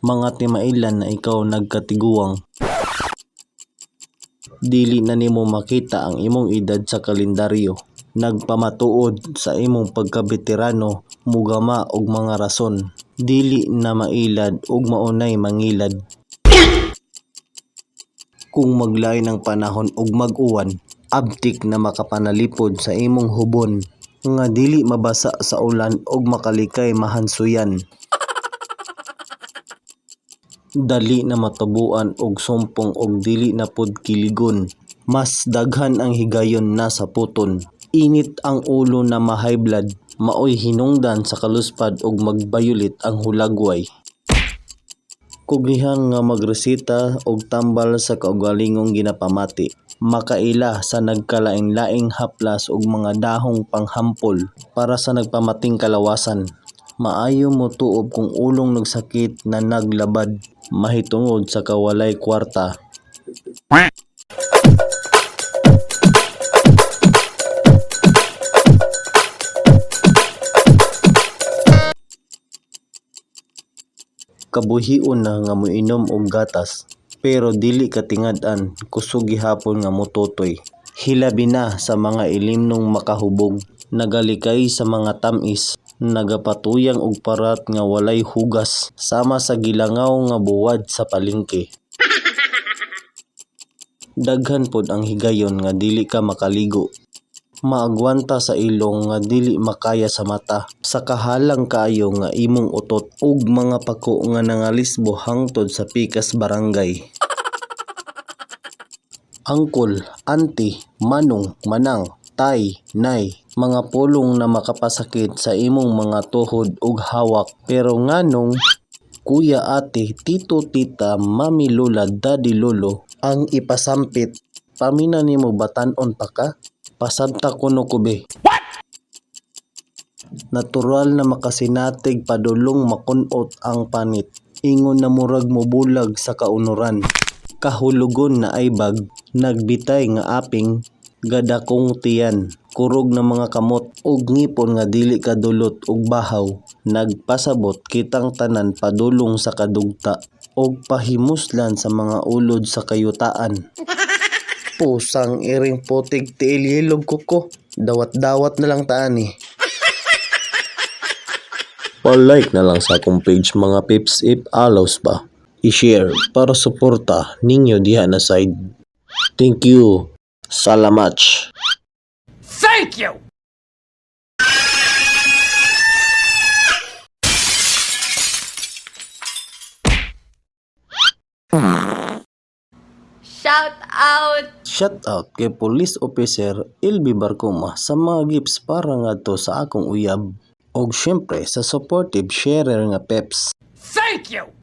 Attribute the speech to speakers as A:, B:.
A: Mga timailan na ikaw nagkatiguang. Dili na nimo makita ang imong edad sa kalendaryo. Nagpamatuod sa imong pagkabeterano, mugama og mga rason. Dili na mailad ug maunay mangilad. Kung maglain ang panahon ug mag-uwan, abtik na makapanalipod sa imong hubon nga dili mabasa sa ulan ug makalikay mahansuyan. Dali na matuboan og sumpong ug dili na pud kiligon. Mas daghan ang higayon na saputon. Init ang ulo na ma-high blood, maoy hinungdan sa kaluspad ug mag-violet ang hulagway. Kugihan nga magreseta og tambal sa kaugalingong ginapamati. Makaila sa nagkalain-laing haplas ug mga dahong panghampol para sa nagpamating kalawasan. Maayo motuob kung ulong nagsakit na naglabad mahitungod sa kawalay kwarta. Kabuhion na nga moinom og gatas, pero dili katingad-an, kusog gihapon nga mototoy. Hilabi na sa mga ilimnong makahubog, nagalikay sa mga tam-is, nagapatuyang og parat nga walay hugas, sama sa gilangaw nga buwad sa palengke. Daghan pod ang higayon nga dili ka makaligo. Maagwanta sa ilong nga dili makaya sa mata, sa kahalang kaayo nga imong utot ug mga pako nga nangalisbo hangtod sa pikas barangay. Angkol, auntie, manong, manang, tay, nay, mga pulong na makapasakit sa imong mga tuhod ug hawak, pero nganong kuya, ate, tito, tita, mami, lola, daddy, lolo ang ipasampit, pamina nimo batan-on pa ka? Pasabta kuno ko be. Natural na makasinatig padulong makunot ang panit. Ingon na murag mobulag sa kaunuran. Kahulugon na aybag, nagbitay nga aping, gadakong tiyan, kurog na mga kamot ug ngipon nga dili kadulot og bahaw, nagpasabot kitang tanan padulong sa kadugta ug pahimuslan sa mga ulod sa kayutaan. Pusang iring putik tiil yelog kuko, dawat-dawat na lang taan eh. Pa-like na lang sa akong page mga peeps if allows ba. I-share para suporta ninyo diha na side. Thank you. Salamat.
B: Thank you!
C: Shout out!
A: Shout out kay Police Officer LB Barcoma sa mga gifts para ngadto sa akong uyab. Og syempre sa supportive sharer nga peps.
B: Thank you!